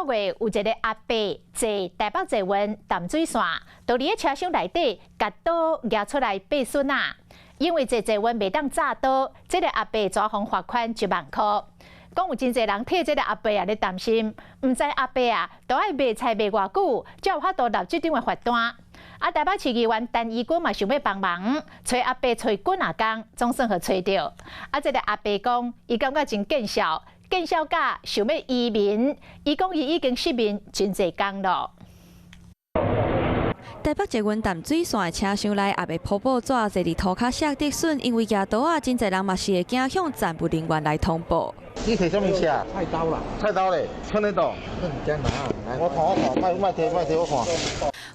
個月有一个阿伯坐台北捷運淡水線，就佇咧車廂內底，共刀攑出來爬筍仔。因為坐捷運袂當紮刀，這个阿伯抓予罰款1萬箍。講有真濟人替這个阿伯啊咧擔心，毋知阿伯啊，都愛賣菜賣偌久，才有法度納這張的罰單。啊，台北市議員陳怡君嘛想欲幫忙，揣阿伯揣幾若工，總算予揣著。啊，這个阿伯講，伊感覺真見笑，見笑甲想欲移民，伊講伊已經失眠真濟工咯。台北捷運淡水線的車廂內，阿伯鋪報紙坐佇塗跤摔竹筍，因為舉刀仔，真濟人嘛是會驚向站務人員來通報。你提啥物車？菜刀啦。菜刀咧，看得到？我看我看，莫莫提莫提我看。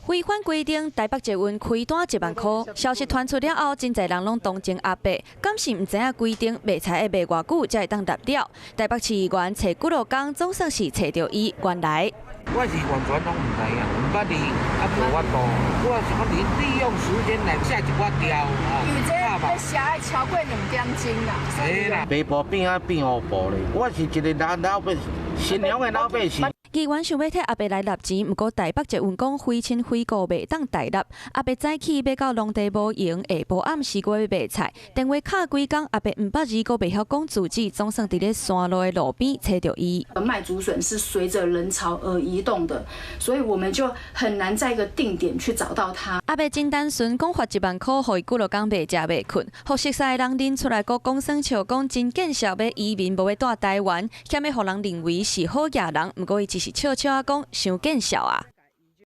違反規定，台北捷運開單1萬箍。消息傳出了後，真濟人攏同情阿伯，敢是毋知影規定賣菜愛賣偌久才會當納了？台北市議員揣幾落工，總算是揣著伊。原來我是完全攏毋知影，毋捌你啊無法度，我是講你利用時間來卸一寡掉吼。因為這欲寫愛超過2點鐘啦。嘿啦，白布變啊變烏布咧，我是一个老老百姓，善良的老百姓。議員想欲替阿伯來納錢，毋過台北捷運講非親非故袂當代納。阿伯早起欲到農地無閒，下晡暗時閣欲賣菜，電話敲幾工，阿伯毋捌字，閣袂曉講住址，總算佇咧山路的路邊揣著伊。賣竹筍是隨著人潮而移動的，所以我們就很難在一個定點去找到他。阿伯真單純，講罰1萬箍，予伊幾落工袂食袂睏。予熟似的人認出來，閣講耍笑，講真見笑，欲移民無欲蹛台灣，險欲予人認為是好野人。毋過伊只是笑笑仔講，傷見笑啊。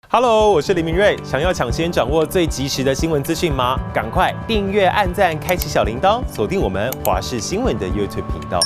Hello，我是林明瑞，想要搶先掌握最及時的新聞資訊嗎？趕快訂閱、按讚、開啟小鈴鐺，鎖定我們華視新聞的 YouTube 頻道。